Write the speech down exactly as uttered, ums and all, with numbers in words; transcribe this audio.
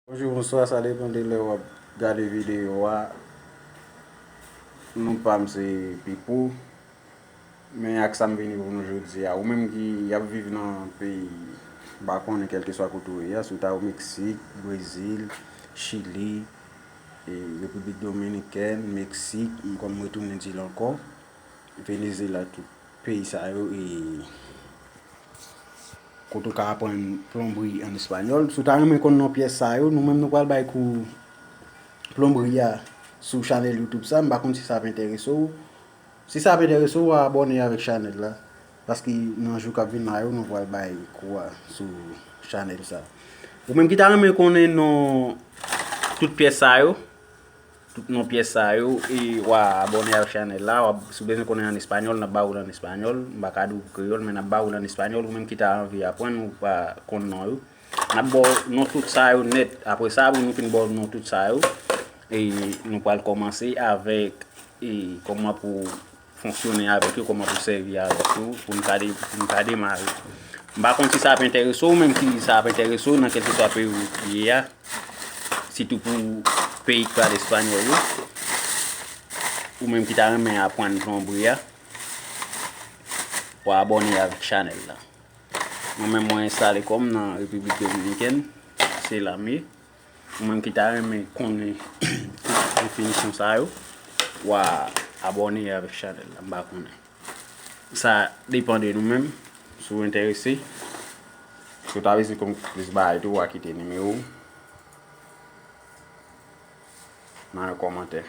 Bonjou, bonswa, sa depann de lè w ap gade videyo a. Non pa m se Pipo. Men ak sa m vini pou nou jodi a. Ou menm ki ap viv nan peyi, m pa konnen kèlkeswa kote w ye a, si w ta Meksik, Brezil, Chili, e, Repiblik Dominikèn, Meksik, m kòm m retounen di l ankò, Venezyela, tout peyi sa yo, e, kote w ka aprann plonbri an espanyòl. Si w ta renmen konn non pyès sa yo, nou menm nou pral bay kou plonbri a sou chanèl YouTube sa. M pa konn si sa ap enterese w. Si sa ap enterese w, w a abòne avèk chanèl la. Paske nan jou k ap vin la yo, nou pral bay kou a sou chanèl sa. Ou menm ki ta renmen konnen non tout pyès sa yo, tout non pyès sa yo, e w a abòne avèk chanèl la. W a, si w bezwen konnen an espanyòl, n ap ba ou l an espanyòl. M pa ka di w kreyòl, men n ap ba ou l an espanyòl. Ou menm ki ta anvi aprann, ou pa konn non yo. N ap ba w non tout sa yo nèt. Apre sa, pou nou fin ba w non tout sa yo, e nou pral kòmanse avèk, e, kòman pou fonksyone avèk yo, kòman pou sèvi avèk yo, pou n ka de-, pou n ka demare. M pa konn si sa ap enterese w, menm si sa ap enterese w nan kèlkeswa peyi w ye a, sitou pou peyi k pale espanyòl yo, ou menm ki ta renmen aprann plonbri a, w a abòne avèk chanèl la. Mwen menm, mwen enstale kò m nan Repiblik Dominikèn, se la m ye. Ou menm ki ta renmen konnen tout definisyon sa yo, w a abòne avèk chanèl la, m pa konnen. Sa depann de nou menm, si w enterese. Si w ta bezwen konn plis bagay tou, w a kite nimewo w nan yon kòmantè.